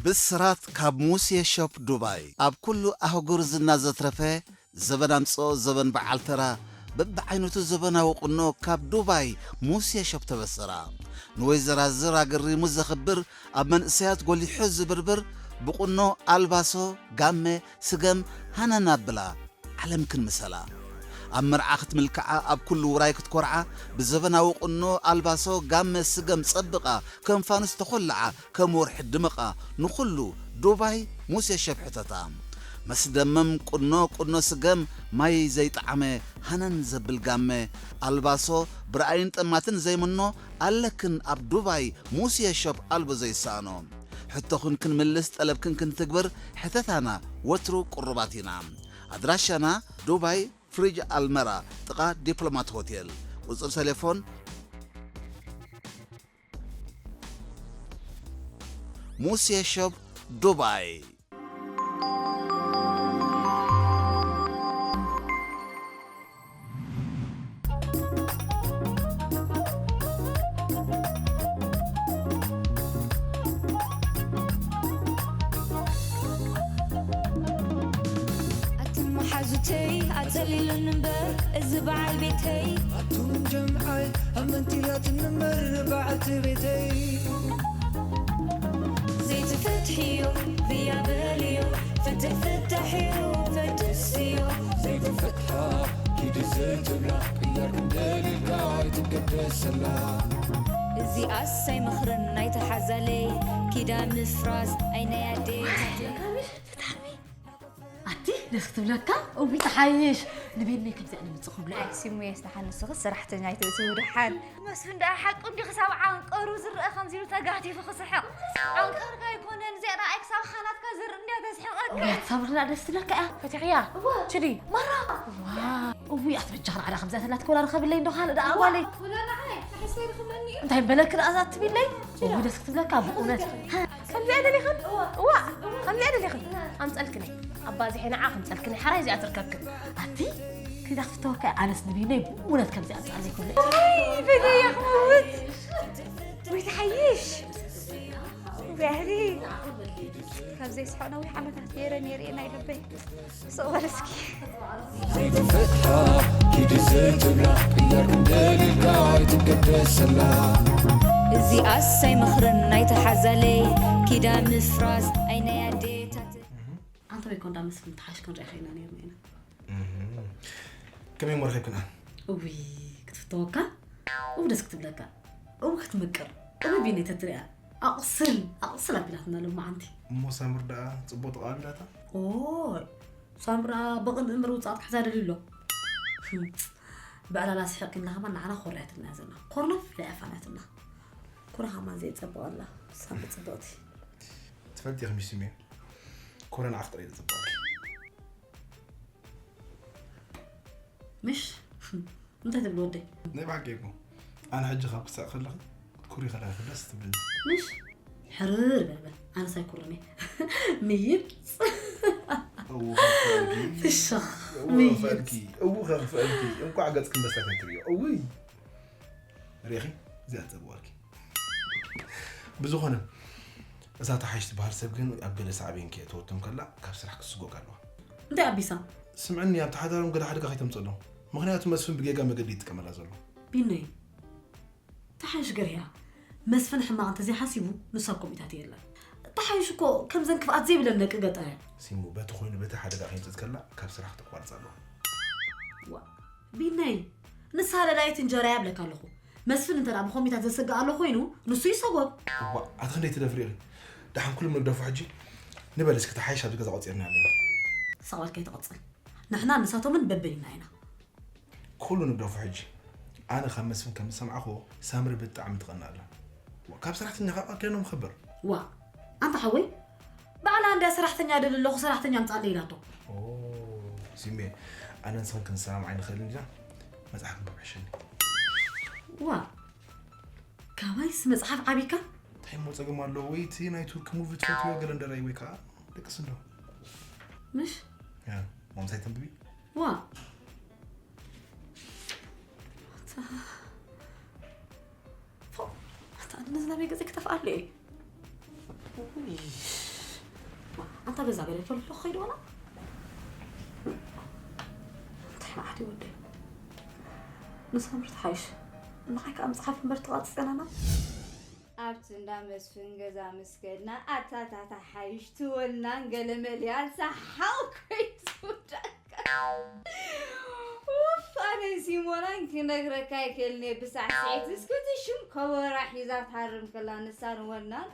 ብስራት ካብ ሙሴ ሾፕ ዱባይ። ኣብ ኩሉ ኣህጉር ዝና ዘትረፈ፣ ዘበን ኣምጽኦ ዘበን በዓል ተራ፣ በብዓይነቱ ዘበናዊ ቁኖ ካብ ዱባይ ሙሴ ሾፕ ተበሰራ። ንወይዘራዝር ኣገሪሙ ዘኽብር፣ ኣብ መንእሰያት ጎሊሑ ዝብርብር፣ ብቁኖ ኣልባሶ፣ ጋመ፣ ስገም፣ ሃነን ኣብላ። ዓለም ክንምሰላ። ኣብ መርዓ ክትምልክዓ፣ ኣብ ኩሉ ውራይ ክትኮርዓ፣ ብዘበናዊ ቁኖ ኣልባሶ ጋመ ስገም ጸብቓ፣ ከም ፋኑስ ተኾልዓ፣ ከም ወርሒ ድምቓ፣ ንኹሉ ዱባይ ሙሴ ሸብሕተታ። መስደመም ቁኖ፣ ቁኖ ስገም፣ ማይ ዘይጠዓመ፣ ሃነን ዘብል ጋመ፣ ኣልባሶ ብርኣይን ጠማትን ዘይምኖ፣ ኣለክን ኣብ ዱባይ ሙሴ ሸብ ኣልቦ ዘይሰኣኖ። ሕቶኽን ክንምልስ፣ ጠለብክን ክንትግብር፣ ሕተታና ወትሩ ቅሩባት ኢና። ኣድራሻና ዱባይ ፍሪጅ ኣልመራ ጥቓ ዲፕሎማት ሆቴል። ቁጽሪ ቴሌፎን ሙሴ ሾፕ ዱባይ። ኣትን መሓዙተይ ኣጸሊሉኒ እምበር እዚ በዓል ቤተይ ኣቱም ጀምዓይ ኣብ መንቲላት ንመር በዓልቲ ቤተይ ዘይትፈትሕዮ ብያ በልዮ ፍትሕ ፍታሕዮ ፈትስዮ ዘይትፈትሓ ኪዲ ዘይትብላ ቅያር ክንደሊልካ ኣይትገደሰላ እዚኣስ ኣይመኽርን ናይተሓዛለይ ኪዳን ምፍራስ ኣይናይ ኣዴታት ኣቲ ደስ ክትብለካ እዊ ትሓይሽ ንቤነይ ከምዚኣ ንምፅእ ክብሎ ኣይ ሲሙየ ዝተሓንስኺ ሰራሕተኛ ኣይትእትዊ ደሓን መስፍን ደኣ ሓቁ እንዲ ክሳብ ዓንቀሩ ዝረአ ከምዚ ኢሉ ተጋቲፉ ክስሕቕ ዓንቀርካ ኣይኮነን እዚኣ ደኣ ኣይ ክሳብ ኻናትካ ዝርኢ እንድያ ተስሕቐካ እውያት ሳብርና ደስ ትብለካ እያ ፈቲሕያ ችዲ ማራ እዊ ኣቲ በጃኻ ንዓዳ ከምዚኣ ተላትከ ወላ ርኸብለይ እንዶ ካልእ ደኣ ጓለይ እንታይ በለክ ደኣ ዛትብለይ እዊ ደስ ክትብለካ ብእውነት ከምዚኣ ደሊኽን እዋ ከምዚኣ ደሊኽን ኣምፀልክኒ ኣባዚሐ ንዓ ከምፀልክኒ ሓራይ እዚኣ ትርከብክን ኣቲ ክዳ ክትተወካይ ኣነስ ንቢነይ ብእውነት ከምዚኣ ኣምፃለይ ክብለ ፈደያ ክመውት ወይ ትሓይሽ ባህሪ ካብ ዘይስሖ ነዊሕ ዓመታት ገይረ ነይረ ናይ ልበይ ስቕ በል እስኪ ዘይትፈትሓ ኪዲ ዘይትብላ ቅያር ክንደሊልካ ኣይትገደሰላ እዚኣስ ኣይመኽርን ናይተሓዛለይ ኪዳን ምፍራስ ኣይናይ ኣዴታት ኣንተ ወይ ኮንዳ መስፍን ተሓሽ ክንሪኣ ከይና ነርና ኢና ከመይ እሞ ረኺብክና እዊ ክትፍተወካ እው ደስ ክትብለካ እው ክትምቅር እው ቢነይ ተትሪኣ ኣቕስል ኣቕስል ኣቢላትና ሎማዓንቲ እሞ ሳምር ደኣ ፅቡቅ ተቃቢላታ ኦይ ሳምራ ብቕን እምር ውፃእ ክትሓዛ ደልዩ ኣሎ ብዕላላ ስሕቅ ኢልና ከማን ንዓና ኮርያትልና ዘላ ኮርነፍ ኢላ እያ ፋናትና ኩራ ከማን ዘየፀበቐላ ሳምሪ ፅብቕቲ ትፈልጥ ኢኺ ሚስ ስሜ ኮረ ንዓኽ ጥራይ ዘፅበቐኪ ምሽ እንታይ ትብል ወደይ ናይ ብሓቂ እኮ ኣነ ሕጂ ካብ ክሳእ ከለኺ ክትኩሪ ከለኺ ደስ ትብልኒ ምሽ ሕርር በልበል ኣነስ ኣይኩርን እየ ምይጥ እዉ ከኽፈልኪ ፍሽኽ እዉ ከኽፈልኪ እዉ ከኽፈልኪ እንኳዕ ገጽ ክንበሳት ትርእዮ እውይ ርኢኺ እዚኣ ትጸብዋልኪ ብዝኾነ እዛ ተሓይሽ ትበሃል ሰብ ግን ኣብ ገለ ሳዕቤን ከየእተወቶም ከላ ካብ ስራሕ ክትስጎግ ኣለዋ እንታይ ኣቢሳ ስምዕኒ ኣብቲ ሓዳሮም ገለ ሓደጋ ከይተምፅሎም ምኽንያቱ መስፍን ብጌጋ መገዲ ይጥቀመላ ዘሎ ቢነይ ተሓይሽ ገርያ መስፍን ሕማቕ እንተዘይሓሲቡ ንሳ ኮሚታት የለን ተሓይሽ እኮ ከምዘን ክፍኣት ዘይብለን ደቂ ገጠር እያ ሲሙ በቲ ኮይኑ በቲ ሓደጋ ከይምፅት ከላ ካብ ስራሕ ተቋርፅ ኣለዋ ዋ ቢነይ ንሳ ለላይት እንጀራ ያብለካ ኣለኹ መስፍን እንተ ብኮሚታት ዘስግእ ኣሎ ኮይኑ ንሱ ይሰጎግ እዋ ኣቲ ክንደይ ትደፍሪ ኢኺ ደሓን ኩሉ ንግደፎ ሕጂ ንበል እስኪ ተሓይሽ ኣብዚ ገዛ ቆፂርና ኣለና ሳዋል ከይትቐፅል ንሕና ንሳቶምን በበይና ኢና ኩሉ ንግደፎ ሕጂ ኣነ ካብ መስፍን ከም ዝሰማዕኽዎ ሳምሪ ብጣዕሚ ትቐንእ ኣላ ካብ ሰራሕተኛ ካብ ኣክያኖም ክብር ዋ ኣንታ ሓወይ ባዕላ እንድያ ሰራሕተኛ ደሊ ኣለኹ ሰራሕተኛ ኣምፅኣለይ ኢላቶ ሲሜ ኣነ ንስኽን ክንሰማማዕ ኣይንኽእልን ኢና መፅሓፍ ምብዕሽኒ ዋ ካባይስ መፅሓፍ ዓቢካ እንታይ እሞ ፀገም ኣለዎ ወይ እቲ ናይ ቱርኪ ሙቪ ትፈትዮ ገለ እንደራይ ወይ ከዓ ደቅስ እንዶ ምሽ ሞምሳይ ተንብቢ ዋ ነዚ ናበይ ገፀ ክተፍኣሉ እየ እዛ በለ ቶሎ ቶሎ ከይድዋና። እንታይ መዓት እዩ ወደይ? ንሳምሪ ትሓይሽ። ንዓይ ከኣ መጽሓፍ እምበር ትቐጽጸናና። ኣብቲ እንዳ መስፍን ገዛ ምስ ከድና፣ ኣታ እታ ተሓይሽ ትወናን ገለመልያን ሰሓቕ ኮይኑ ዝውዳእካ። ኡፍ፣ ኣነን ሲሞናን ክነግረካ ኣይክእልን እየ። ብሳዕስዒት እስክቲ ሽም ከበራ ሒዛ ትሃርም ከላ፣ ንሳን ወናን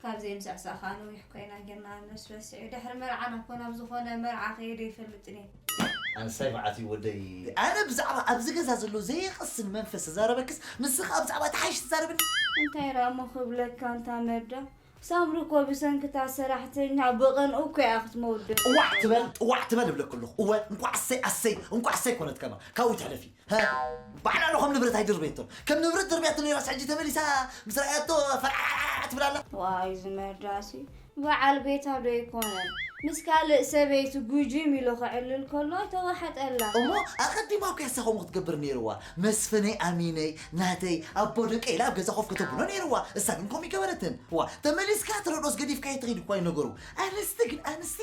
ካብ ዘይምስዕሳዕ ከኣ ነዊሕ ኮይና ጌርና መስበስዒ። ድሕሪ መርዓና እኮ ናብ ዝኾነ መርዓ ከይደ ይፈልጥን እየ። ኣንሳይ መዓት እዩ ወደይ። ኣነ ብዛዕባ ኣብዚ ገዛ ዘሎ ዘይቕስን መንፈስ ተዛረበክስ፣ ንስኻ ብዛዕባ ተሓይሽ ትዛረብኒ? እንታይ ደኣ እሞ ክብለካ፣ እንታ መዳ ሳምሪ እኮ ብሰንክታ ሰራሕተኛ ብቐንኡ እኮ እያ ክትመውደቕ። ጥዋዕ ትበል፣ ጥዋዕ ትበል እብለክ ኣለኹ። እወ፣ እንቋዕ ኣሰይ፣ ኣሰይ፣ እንቋዕ ኣሰይ ኮነት ከማ። ካብኡ ትሕለፊ። ሀ? ባዕላ ዶ ከም ንብረት ኣይድርበየቶን? ከም ንብረት ድርብያቶ ነይራስ፣ ሕጂ ተመሊሳ ምስ ረኣያቶ ፈርዓዕ ትብል ኣላ። ዋይ፣ እዚ መርዳሲ በዓል ቤታ ዶ ኣይኮነን? ምስ ካልእ ሰበይቲ ጉጅም ኢሉ ክዕልል ከሎ ተዋሕጠላ። እሞ ኣቐዲማ እኮ እያ እሳ ከምኡ ክትገብር ነይርዋ። መስፍነይ ኣሚነይ፣ ናተይ፣ ኣቦ ደቀይ ኢላ ኣብ ገዛ ኮፍ ከተብሎ ነይርዋ። እሳ ግን ከምኡ ኣይገበረትን። ዋ፣ ተመሊስካ ትረድኦስ ገዲፍካዮ ትኸይድ እኳ እዩ ነገሩ። ኣንስቲ ግን፣ ኣንስቲ፣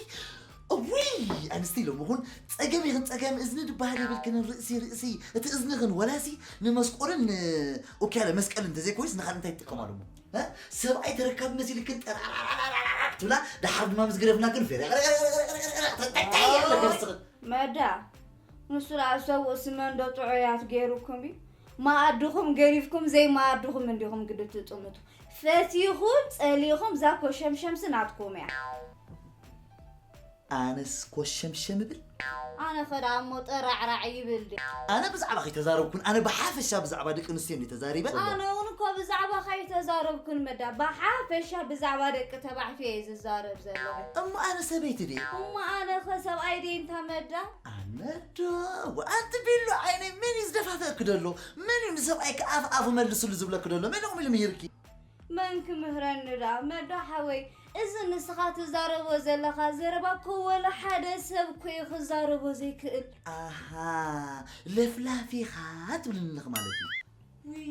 እውይ፣ ኣንስቲ ሎሚ እውን ጸገም ይኹን ጸገም እዝኒ ድበሃል የብልክንን፣ ርእሲ ርእሲ፣ እቲ እዝኒ ግን ወላሲ ንመስቆልን ን-፣ ኦኬ፣ ያለ መስቀልን እንተዘይኮይኑስ ንኻልእ እንታይ ትጥቀማሉ እሞ? እ? ሰብኣይ ተረካቢ መሲልክን ጠራራራራራ ትብላ፣ ደሓር ድማ ምስ ግደፍና ግን ፌረ-፣ እንታይ፣ እንታይ ያለ ገስኽን? መዳ፣ ንሱ ደኣ ሰብኡ ስመንዶ ጥዑያት ገይሩኩም እዩ። መኣድኹም ገዲፍኩም ዘይመኣድኹም እንዲኹም ግዲ ትጥምቱ። ፈቲኹም ጸሊእኹም እዛ ኮሸምሸምሲ ናትኩም እያ። ኣነስ ኮሸምሸም እብል? ኣነ ኸ ደኣ እሞ ጠራዕራዕ ይብል ድየ? ኣነ ብዛዕባ ከይተዛረብኩን፣ ኣነ ብሓፈሻ ብዛዕባ ደቂ ኣንስትዮ እንዲ ተዛሪበ። ኣነ እውን እኮ ብዛዕባ ከይተዛረብኩን መዳ፣ ብሓፈሻ ብዛዕባ ደቂ ተባዕትዮ እየ ዝዛረብ ዘለኹ። እሞ ኣነ ሰበይቲ ድየ? እሞ ኣነ ኸ ሰብኣይ ድየ እንታ መዳ? ኣነ ዶ? ኣንቲ ቢሉ ዓይነይ መን እዩ ዝደፋፍአኪ ደሎ? መን እዩ ንሰብኣይኪ ኣፍ ኣፉ መልስሉ ዝብለኪ ደሎ? መን ኢኹም ኢሉ ምሂርኪ? መን ክምህረኒ ደኣ? መዳ ሓወይ፣ እዚ ንስኻ ትዛረቦ ዘለኻ ዘረባ እኮ ወላ ሓደ ሰብ እኮ እዩ ክዛረቦ ዘይክእል። ኣሃ፣ ለፍላፊ ኢኻ ትብልኒ ኣለኺ ማለት እዩ። ውይ፣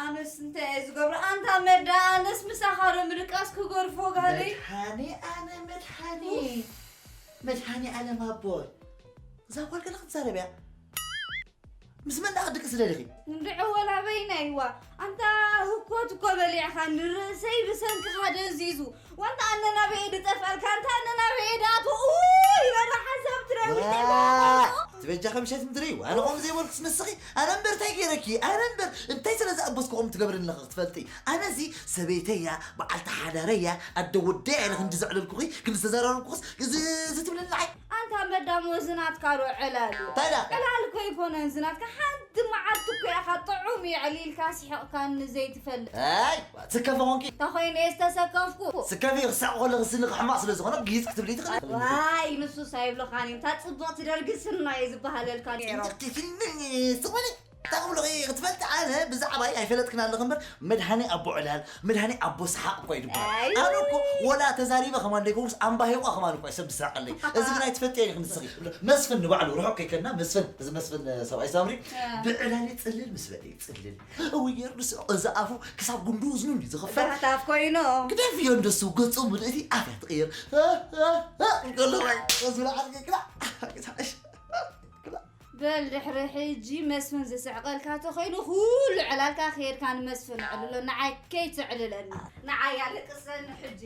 ኣነስ እንታይ እየ ዝገብሮ? ኣንታ መዳ፣ ኣነስ ምሳኻ ዶ ምድቃስ ክገድፎ ጋለይ? መድሓኒ ኣነ፣ መድሓኒ። ኡፍ። መድሓኒ ኣለም ኣቦይ። እዛ ጓል ገለ ክትዛረብ እያ። ምስ መን ደኣ ክድቅስ ደሊኺ? እንድዒ ወላ በይነይ ዋ። ኣንታ ህኮት እኮ በሊዕኻ ንርእሰይ ብሰንክኻ ደንዚዙ። ዋንታ ኣነ ናበይ ድጠፍኣልካ፣ ኣንታ ኣነ ናበይ ድኣቱ። ኡይ፣ በላ ሓሳብ ትረብሽ ዋ! እንታይ ትበጃ ከምሸት ምድሪ፣ ኣነ ከምኡ ዘይበልኩስ ንስኺ፣ ኣነ እምበር እንታይ ገይረኪ? ኣነ እምበር እንታይ ስለ ዝኣበስኩ ከምኡ ትገብርኒ ኣለኺ ክትፈልጢ? ኣነ እዚ ሰበይተይ እያ፣ በዓልቲ ሓዳረይ እያ፣ ኣደ ወደይ እያ ኢለ ክንዲ ዘዕለልኩኺ፣ ክንዲ ዝተዘራረብኩኽስ፣ እዚ፣ እዚ ትብልኒ ንዓይ? ኣንታ መዳም፣ እዚ ናትካ ዶ ዕላል እዩ? እንታይ ኢላ? ዕላል እኮ ኣይኮነን እዚ ናትካ። ሓንቲ መዓልቲ እኮ ኢኻ ጥዑም የዕሊልካ ስሒቕካኒ ዘይትፈልጥ። ኣይ፣ ትከፊ ኾንኪ? እንታይ ኮይነ እየ ዝተሰከፍኩ? ስከፊ፣ ክሳቕ ከለኺ ስንኺ ሕማቕ ስለ ዝኾነ ግይጽ ክትብሊ ትኽእሊ። ዋይ፣ ንሱስ ኣይብለኻን እዩ። እታ ጽብቕቲ ደርጊ ስርናይ እየ ዝበሃለልካ ነይሩ። ጽብቕቲ ስርናይ፣ ስቕ በሊ። እንታይ ክብሎ ክትፈልጢ፣ ኣነ ብዛዕባይ ኣይፈለጥክን ኣለኺ እምበር፣ መድሃኔ ኣቦ ዕላል፣ መድሃኔ ኣቦ ሰሓቕ እኮ እዩ ዝበሃል። ኣይ። ኣነ እኮ ወላ ተዛሪበ ከማን ደይኮንኩስ፣ ኣምባሂቋ ከማን እኮ እዩ ሰብ ዝስሕቐለይ። እዚ ግን ኣይትፈልጥዮን ኢኺ ንስኺ። መስፍን ንባዕሉ ርሑቕ ከይከድና፣ መስፍን፣ እዚ መስፍን ሰብኣይ ሳምሪ፣ እ። ብዕላል ጽልል ምስ በለ እዩ፣ ጽልል። እውይ፣ የርድስዖ፣ እዚ ኣፉ ክሳብ ጉንዱ እዝኑ እንድዩ ዝኸፈት። ባህታፍ ኮይኑ። ግደፍዮ እንደሱ፣ ገጹ ምልእቲ ኣፍ እያ ትቕይር። እ፣ እ፣ እ፣ ከሎ፣ ዝብላ ዓርኪ ክላ፣ ክላ። በል ድሕሪ ሕጂ መስፍን ዝስዕቐልካ ተኾይኑ ኩሉ ዕላልካ ከይድካ ንመስፍን ኣዕልሎ፣ ንዓይ ከይተዕልለኒ። ንዓይ ኣለቅሰኒ ሕጂ።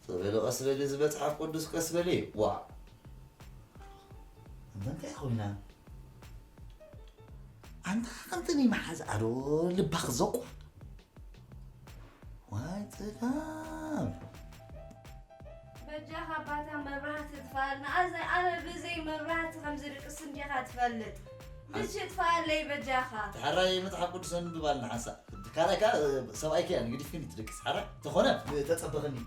ጸበሉ ቀስ በሊ፣ እዚ መጽሓፍ ቅዱስ ቀስ በሊ። ዋ። እንታይ ኮይና? ኣንታ ከምቲ ናይ መሓዛኣ ዶ ልባ ክዘቁ? ዋይ ጽጋብ። በጃኻ ኣባታ መብራህቲ ትፋልና። ኣነ፣ ኣነ ብዘይ መብራህቲ ከም ዝድቅስ እንዲኻ ትፈልጥ። ብሽ ትፋለይ በጃኻ። ተሓራይ መጽሓፍ ቅዱስ ኣንብብ ኣልና ሓንሳእ። ካልኣይ ከኣ ሰብኣይኪ እያ ንግዲፍክን ትድቅስ። ሓራይ ተኾነ ተጸበኸኒ።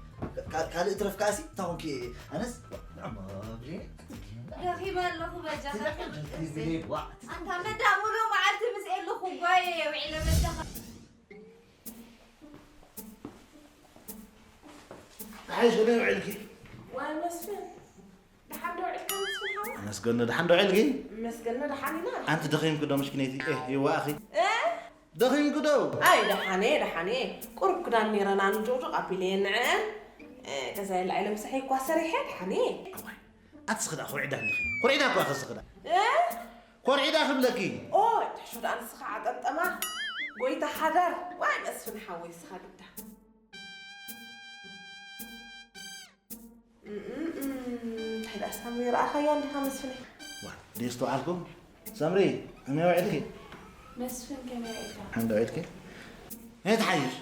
ካ-፣ ካልእ ትረፍ ከኣሲ እንታይ ኾንኪ? ኣነስ ንዕማ ብሌን። ደኺመ ኣለኹ በጃኻ። ዋ። ኣንታ መዳ ሙሉ መዓልቲ ምስ ኤልኹ ጓየ የውዒለ በጃኻ። ሓይሽ ከመይ ውዒልኪ? ዋይ መስፍን፣ ደሓን ዶ ውዒልካ መስፍን ሓወይ? ኣመስገን፣ ደሓን ዶ ውዒልኪ? ኣመስገን፣ ደሓን ኢና። ኣንቲ ደኺምኪ ዶ ምሽኪነይቲ? ኤህ፣ ይዋእኺ። እ? ደኺምኪ ዶ? ኣይ፣ ደሓነ፣ ደሓነ። ቁሩብ ክዳን ነይረን ኣንጆቕጆቕ ኣቢለየን ንዐን። ገዛ የለ ኢለ ምሳሐይ እኳ ሰሪሐ ድሓኒ። ኣዋይ ኣትስኽዳ ኮርዒዳ እንዲኺ ኮርዒዳ እኳ ክስኽዳ ኮርዒዳ ክብለኪ። ኦይ ትሕሾ ደኣ ንስኻ ዓጠምጠማ ጎይታ ሓዳር። ዋይ መስፍን ሓወይ ስኻ ግዳ እንታይ ደኣ ሳምሪ ረኣኻያ እንዲኻ መስፍነይ? ዋ ደስተውዓልኩም ሳምሪ ከመይ ውዒልኪ? መስፍን ከመይ ውዒልካ? ሓንዳ ውዒልኪ? እንታይ ትሓይሽ?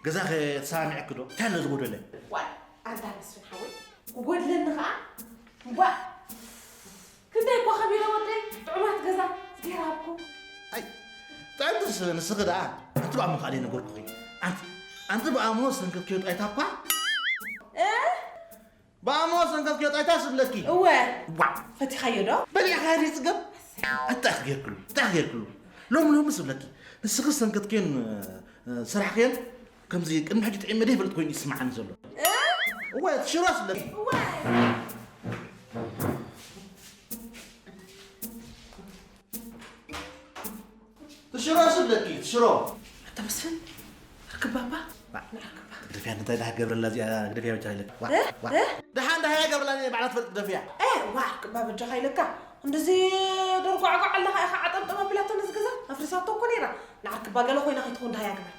ገዛኸ ተሰማሚዕኪ ዶ? እንታይ ኣሎ ዝጎደለ? ዋይ ኣንታ መስፍን ሓወይ ክጎድለኒ ኸዓ እምቧእ ክንደይ እኳ ከቢረ ወደይ ጥዑማት ገዛ ገይራብኩም። ኣይ ጥዕምትስ ንስኺ ደኣ ኣንቲ ብኣሞ ካልእ ነገርኩኺ ኣንቲ ኣንቲ ብኣሞ ሰንከትክዮ ጣይታ እኳ እ? ብኣሞ ሰንከትክዮ ጣይታ ስብለኪ እወ ዋ ፈቲኻዮ ዶ? በሊዕኻ ድዩ ጽገብ? ኣንታይ ክጌርክሉ እንታይ ክጌርክሉ ሎሚ ሎሚ ስብለኪ ንስኺ ሰንከትክዮን ሰራሕክዮን ከምዚ ቅድሚ ሕጂ ጥዒመ ደይፈልጥ ኮይኑ ይስምዓኒ ዘሎ እወ እቲ ሽሮ ስብለኪ እወ እወ ትሽሮ ስብለኪ ትሽሮ ኣታ መስፍን ርክብ ባባ ንርክባ ግደፍያ እንታይ ዳህ ገብረላ እዚኣ ግደፍያ ብቻ ኢለኪ ዋ ዋ ደሓን ዳህ ገብረላ እኔ ባዕላ ትፈልጥ ግደፍያ ዋ ርክባ በጃኻ ኢለካ እንደዚ ደርጓዕጓዕ ኣለኻ ኢኻ ዓጠምጠም ኣቢላቶ ነዚ ገዛ ኣፍሪሳቶ እኮ ነይራ ንዓርክባ ገለ ኮይና ከይትኾን ዳህያ ግበር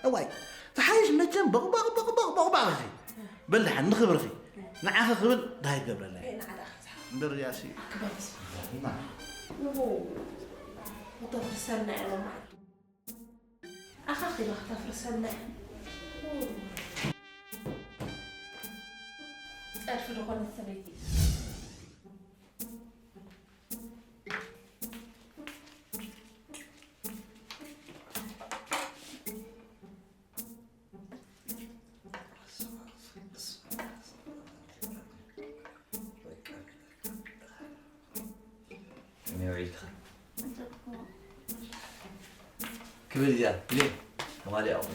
እዋይ ተሓይሽ መቸም በቕበቕ በቕበቕ በቕባቕ ኢኺ በል ደሓን ንኽብርኺ ንዓኺ ክብል ዳህ ይገብረላ እየ ንዓ ዳኣ እምበር እዚኣሲ ኣክበርስ እተፍርሰልና እያ ሎማዓንቲ ኣኻኺባ ክተፍርሰልና እያ ጸድፊ ዝኾነት ሰበይቲ ከመይ ውዒልካ? ክብል እያ ብሌን ተማሊ ኣቑ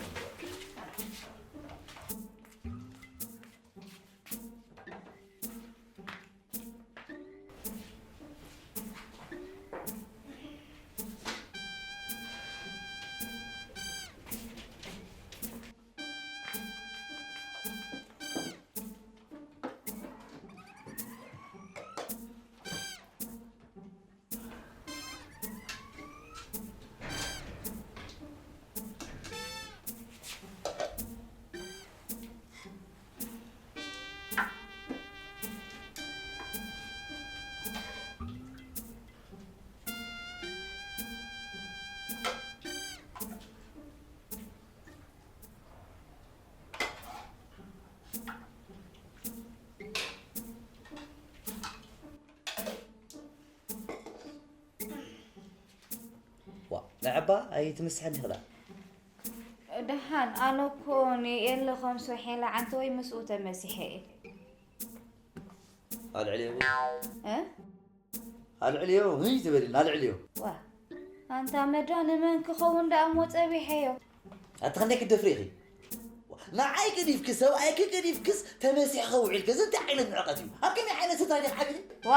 ዋ ንዕባ ኣይትምስሐኒ ክዳ ደሓን ኣነ እኮ ንኤሊ ከም ሶሒላ ዓንተወይ ምስኡ ተመሲሐ እየ ኣልዕልዮ እ ኣልዕልዮ ህይ ትበልኒ ኣልዕልዮ ዋ ኣንታ መዳ ንመን ክኸውን ደኣ እሞ ጸቢሐዮ ኣቲ ክንደይ ክትደፍሪ ኢኺ ንዓይ ገዲፍኪ ሰብኣይኪ ገዲፍክስ ተመሲሕኺ ውዒልኪ እዚ እንታይ ዓይነት ንዕቐት እዩ ኣብ ከመይ ዓይነት ስድራ ዲኺ ዓቢኺ ዋ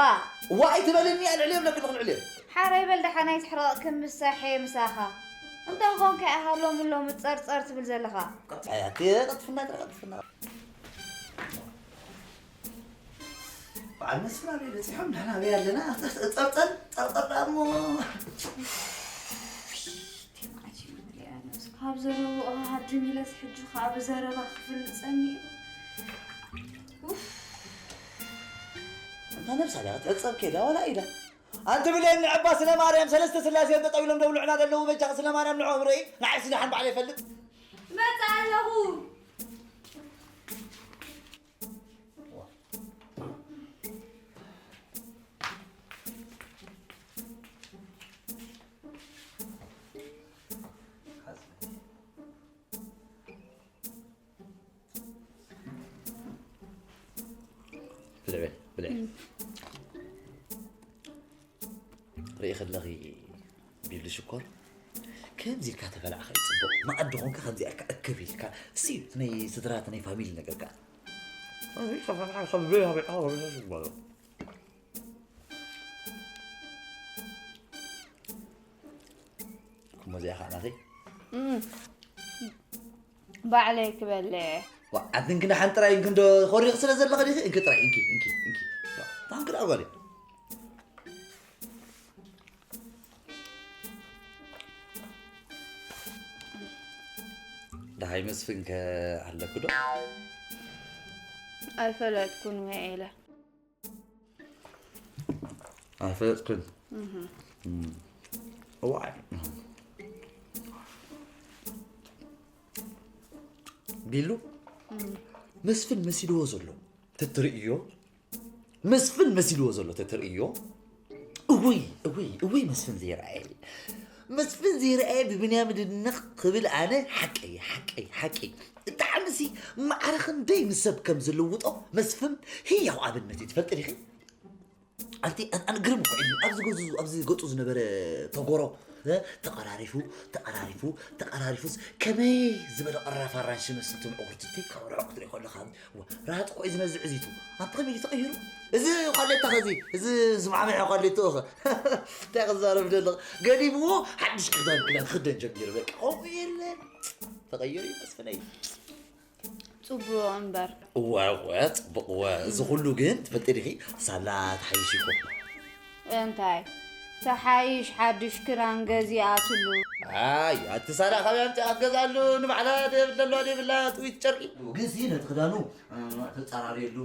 ዋ ኣይትበልኒ ኣልዕልዮ ብለኪ ኣለኹ ኣልዕልዮ ሓራይ በል ደሓን ኣይትሕረቕ ክምሳሐ ምሳኻ እንታይ ኾንካ ኢኻ ሎሚ ሎሚ ጸርጸር ትብል ዘለኻ ኣቲ ቀጥፍና ጥረ ቀጥፍና በዓል መስፍን ኣበይ በፂሖም? ንሕና ኣበይ ኣለና? ፀርፀር ፀርፀር ደኣ እሞ ካብ ዘረብኡ ሃድም ኢለስ ሕጂ ከዓ ብዘረባ ክፍልፀኒ እዩ እታ ነብሳ ዳ ትዕፀብ ከይዳ ዋላ ኢላ ኣንቲ ብሌን ንዕባ ስለ ማርያም ሰለስተ ስላሴ እዮም ጠጠው ኢሎም ደብልዑና ዘለዉ በጃ ስለ ማርያም ንዕኦም ርኢ ንዓይሲ ደሓን ባዕለ ይፈልጥ መፃ ኣለኹ ብልዕ ብልዕ ርኢ ከለኺ ቢብሊ ሽኮር ከምዚ ኢልካ ተበላዕካ ይፅቡቕ መኣዲ ኾንካ ከምዚ ኢልካ እክብ ኢልካ እሲ ናይ ስድራ ናይ ፋሚሊ ነገር ከዓ እሞ እዚኣ ከዓ ናተይ ባዕለይ ክበልዕ እየ ዋ ኣንቲ እንክና ሓንቲ ጥራይ እንክንዶ ኮሪኽ ስለ ዘለኸ ዲኺ እንኪ ጥራይ እንኪ እንኪ እንኪ ዋ ታንክ ደኣ ጓለይ። ደሃይ መስፍን ከ ኣለኩ ዶ? ኣይፈለጥኩን ውዒለ። ኣይፈለጥኩን። እዋይ ቢሉ መስፍን መሲልዎ ዘሎ ተትርእዮ መስፍን መሲልዎ ዘሎ ተትርእዮ እውይ እውይ እውይ መስፍን ዘይረኣየ መስፍን ዘይረኣየ ብብንያም ድንቕ ክብል ኣነ ሓቀይ ሓቀይ ሓቀይ ብጣዕሚ ሲ ማዕረ ክንደይ ንሰብ ከም ዝልውጦ መስፍን ህያው ኣብነት እዩ ትፈልጢ ዲኺ ኣንቲ ኣነ ግርም እኮ ኢሉ ኣብዚ ገዙ ኣብዚ ገጹ ዝነበረ ተጎሮ ተቐራሪፉ ተቐራሪፉ ተቐራሪፉስ ከመይ ዝበለ ቀራፍ ኣራንሺ መስል እቶም ዕጉርቲ ካብ ርሑቕ ክትሪኦ ከለኻ ራሃጥ እኮ እዩ ዝነዝዕ እዚቱ ኣንቲ ከመይ እዩ ተቐይሩ እዚ ኳሌታ ኸዚ እዚ ዝማዕመዐ ኳሌቶ ኸ እንታይ ክዛረብ ደለኽ ገዲብዎ ሓድሽ ክዳን ክዳን ክደን ጀሚሩ በቃ ከምኡ የለን ተቐይሩ እዩ መስፍነይ ፅቡቕ እምበር እወ እወ ፅቡቕ እወ እዚ ኩሉ ግን ትፈልጢ ዲኺ ሳላ ተሓይሽ ኢኹም እንታይ ተሓይሽ ሓድሽ ክዳን ገዚኣትሉ ኣይ ኣቲ ሳላ ካበይ ኣምፂኣ ክትገዝኣሉ ንባዕላ ደብለሏ ደብላ ጥዊት ጨርቂ ግን ሲ ነቲ ክዳኑ ተፀራርየሉ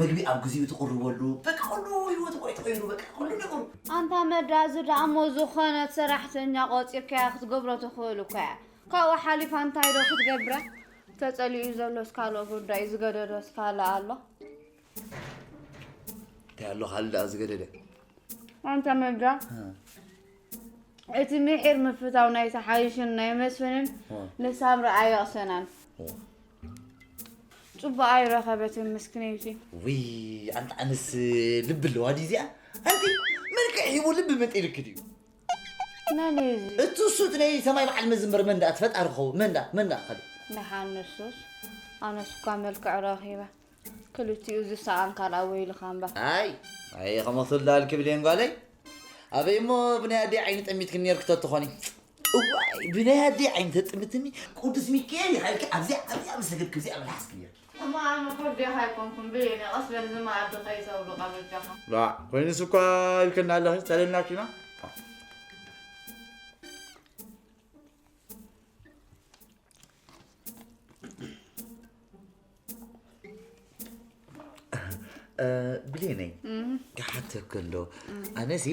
መግቢ ኣብ ግዜኡ ትቕርበሉ በቃ ኩሉ ህይወቱ ቆይ ተቐይሩ በቃ ኩሉ ነገሩ ኣንታ መዳ እዚ ደኣ እሞ ዝኾነት ሰራሕተኛ ቆፂርካያ ክትገብሮ ትኽእል እኮ እያ ካብኡ ሓሊፋ እንታይ ዶ ክትገብረ ተፀሊኡ ዘሎስ ካልኦ ጉዳይ ዝገደዶስ ካልእ ኣሎ እንታይ ኣሎ ካልእ ደኣ ዝገደደ ኣንታ መዳ እቲ ምሒር ምፍታው ናይ ተሓይሽን ናይ መስፍንን ንሳምሪ ኣየቕሰናን ፅቡቕ ኣይረኸበትን ምስክነይቲ ውይ ኣንታ ኣነስ ልቢ ኣለዋ ድዩ እዚኣ ኣንቲ መልክዕ ሂቡ ልቢ መጢልክ ድዩ መን እዩ እዚ እቱ እሱ እቲ ናይ ሰማይ በዓል መዝምር መን ደኣ ትፈጣሪ ክኸውን መን ደኣ መን ደኣ ካልእ ደሓን ንሱስ ኣነስ እኳ መልክዕ ረኺበ ክልቲኡ ዝሰኣን ካልኣ ወይልኻ እምበር ኣይ ኣይ ከመኽትልዳልኪ ብሌን ጓለይ ኣበይ እሞ ብናይ ኣደይ ዓይኒ ጠሚትክኒ ነርክቶ ትኾኒ እዋይ ብናይ ኣደይ ዓይኒ ተጥምትኒ ቅዱስ ሚካኤል ይሓልኪ ኣብዚኣ ኣብዚኣ ምሰገድኪ ኣብዚኣ ምልሓስኪ ነርኪ እሞ ኣነ ኮዴኻ ኣይኮንኩን ብሌን ቀስ በል ዝማ ኣዲ ከይሰብሩቃ በጃኻ ኮይኑስ እኳ ኢልክና ኣለኺ ሰለናኪና ብሌነይ ክሓተኪ እንዶ ኣነሲ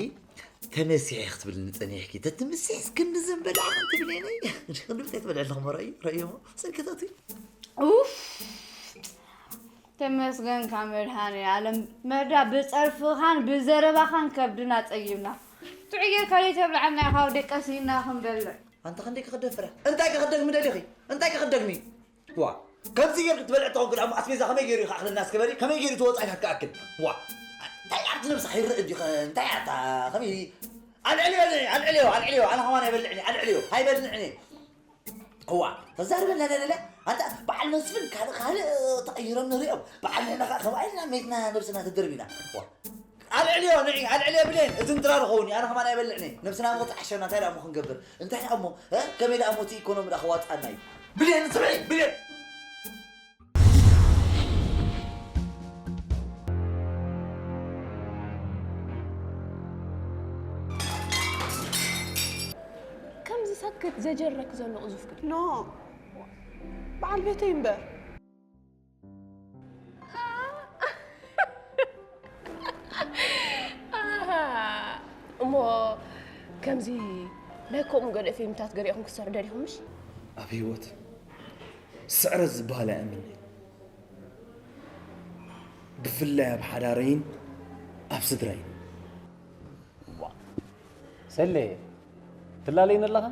ተመሲሐ ክትብልኒ ፀኒሕኪ ተትምስሕስ ክንዲ ዘንበላዕ ክንቲ ብሌነይ ክንዲ ብታይ ትበልዕ ኣለኹ መረዩ ረእዮሞ ሰንከታት ኡፍ ተመስገንካ መድሃኔ ኣለም መዳ ብፀርፍኻን ብዘረባኻን ከብድና ፀጊብና ትዕጌርካ ዘይተብልዓና ኢኻ ደቀሲና ክንበልዕ ኣንተ ክንደይ ክኽደፍራ እንታይ ክኽደግሚ ደሊኺ እንታይ ክኽደግሚ ዋ ከምዚ ጌርክ ትበልዕ ተኾንክ ደሞ ኣስቤዛ ከመይ ገይሩ ይኽኣኽለና እስኪ በሊ ከመይ ገይሩ ተወፃኢታት ክኣክል ዋ እንታይ ኣብቲ ነብስኻ ይርእ እንዲ እንታይ ኣታ ከመይ ኣልዕልዮ ኣልዕልዮ ኣልዕልዮ ኣነ ከማን ኣይበልዕኒ ኣልዕልዮ ኣይበልዕኒ እዋ ተዛርበና ደለለ ኣንታ በዓል መስፍን ካልእ ካልእ ተቐይሮም ንሪኦም በዓል ንሕና ከዓ ከምኣ ኢልና መይትና ነብስና ተደርቢና ኣልዕልዮ ንዒ ኣልዕልዮ ብሌን እዚ እንድራ ዝኸውን ኣነ ከማን ኣይበልዕኒ ነብስና ምኽትሓሸና እንታይ ደኣ ክንገብር እንታይ ደኣ እሞ ከመይ ደኣ ሞቲ ኢኮኖሚ ደኣ ክዋፅኣና እዩ ብሌን ስምዒ ብሌን ከምዚ ሰክት ዘጀረክ ዘሎ ቅዙፍ ግን ኖ በዓል ቤተይ እምበር እሞ ከምዚ ናይ ከምኡ ገለ ፊልምታት ገሪእኹም ክትሰርሑ ደሊኹም ምሽ ኣብ ህይወት ስዕረት ዝበሃል ኣይኣምንን ብፍላይ ኣብ ሓዳረይን ኣብ ስድራይን ሰሌ ትላለይኒ ኣለኻ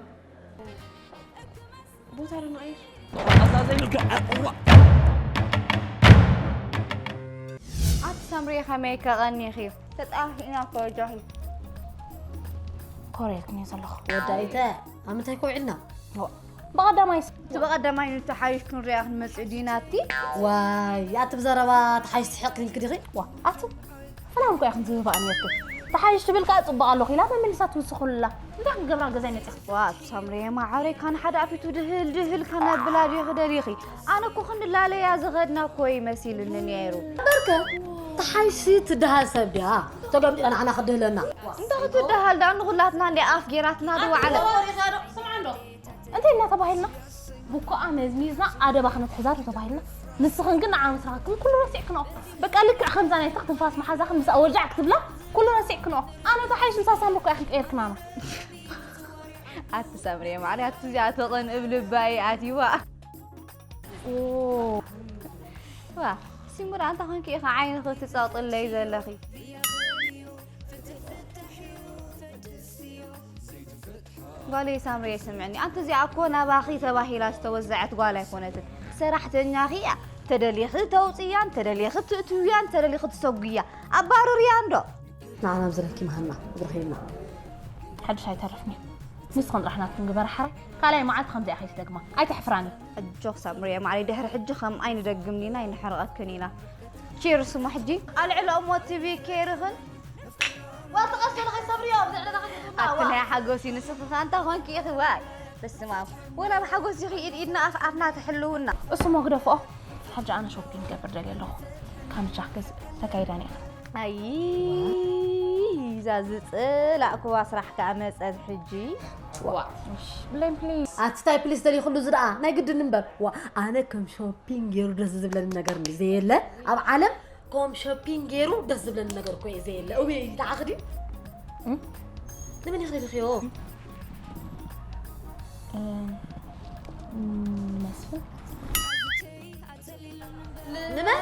ቦታ ዶ ንቐይር ኣቲ ሰምሪ ከመይ ከቐኒኺ ተጣሂና ኮጆኺ ኮርየልክን እየ ዘለኹ ወዳይተ ኣብ ምንታይ ኮውዒልና ብቐዳማይ እቲ ብቐዳማይ ንተሓይሽ ክንሪኣ ክንመፅእ ዲና እቲ ዋይ ኣቲ ብዘረባ ተሓይሽ ትሕቕ ኢልክ ዲኺ ዋ ኣቲ ፈላም ኮ ኢኽን ዝህባእ ነርክን ተሓይሽ ትብል ከኣ ጽቡቕ ኣለኹ ኢላ መመሊሳ ትውስኹላ። እንታይ ክገብራ ገዛይ መጺኻ? ዋ፣ ኣቱ ሳምሬ ማዓረይ፣ ካን ሓደ ኣፊቱ ድህል ድህል ከነብላ ዲኺ ደሊኺ? ኣነ እኮ ክንላለያ ዝኸድና እኮ ይመሲልኒ ነይሩ። በርከ፣ ተሓይሽ ትደሃል ሰብ ድያ? ተገምጢላ ንዓና ክድህለና። እንተ ክትደሃል ደኣ ንኹላትና እንድያ ኣፍ ጌራትና ዝወዓለ። ኣቲ ወሪኻ ዶ? ስምዓ እንዶ። እንታይ ኢልና ተባሂልና? ብኮኣ መዝሚዝና ኣደባ ክነትሕዛ ተባሂልና። ንስኽን ግን ንዓ ምስ ረኸብክን ኩሉ ረሲዕክንኦ። በቃ ልክዕ ከምዛ ናይታ ትንፋስ መሓዛኽን ምስ ኣወጃዕ ክትብላ ኩሉ ረሲዕክንኦ። ኣነ ተሓይሽ ምሳሳን እኮ ኢኽን ቀይርክናና። ኣቲ ሳምርየ ማዕረ ኣቲ እዚኣ ተቐንእብ ልባይ ኣትይዋ። ኦ። ዋ፣ ሲሙራ ኣንታ ኾንኪ ኢኻ ዓይንኺ ትጸቕጥለይ ዘለኺ። ጓለይ ሳምርየ ስምዕኒ፣ ኣንቲ እዚኣ እኮ ናባኺ ተባሂላ ዝተወዘዐት ጓል ኣይኮነትን። ሰራሕተኛኺ እያ። ተደሊኺ ተውፅያን፣ ተደሊኺ ትእትውያን፣ ተደሊኺ ትሰጉያ። ኣባርርያ እንዶ። ንዓና ብዝረኪ መሃና እግሪ ኸይድና። ሓድሽ ኣይተርፍን እዩ። ንስኽን ጥራሕ ናትክን ግበራ ሓራይ። ካልኣይ መዓልቲ ከምዚኣ ከይትደግማ። ኣይተሕፍራኒ። ኣጆኽ ሳምርየ ማዕረይ፣ ድሕሪ ሕጂ ከምኣ ኣይንደግምን ኢና፣ ኣይንሕርቐክን ኢና። ቺርስ እሞ ሕጂ ኣልዕሎ እሞ ቲቪ ኬርኽን። ዋ፣ ተቐስሎ ኸይሰብርዮ፣ ኣብ ልዕሊ ዳኸ ትውጣ፣ ኣቲ ዋ። ናይ ሓጎስ እዩ፣ ንስኺ ኸኣ እንታይ ኾንኪ ኢኺ፣ ዋይ። በስመ ኣብ። ወላ ብሓጎስ ኢኺ ኢድ ኢድና ኣፍ ኣፍና ትሕልውና። እሱ እሞ ግደፍኦ። ሕጂ ኣነ ሾፒንግ ክገብር ደልየ ኣለኹ። ካምቻ ክገዝእ ተካይዳኒ እያ። ኣይ፣ እዛ ዝጸላእክዋ ስራሕ ከኣ መጸት ሕጂ። ዋ። እሺ፣ ብሌን ፕሊዝ። ኣቲ ታይ ፕሊስ ደሊኹሉ እዚ ደኣ ናይ ግድን እምበር። ዋ፣ ኣነ ከም ሾፒንግ ገይሩ ደስ ዝብለኒ ነገር እንዲ ዘየለ ኣብ ዓለም፣ ከም ሾፒንግ ገይሩ ደስ ዝብለኒ ነገር እኮ እዩ ዘየለ። እውይ፣ ደሓ ክዲ? እም? ንመን ኢኺ ደሊኽዮ? እ፣ ም-፣ መስፍን። ንመን?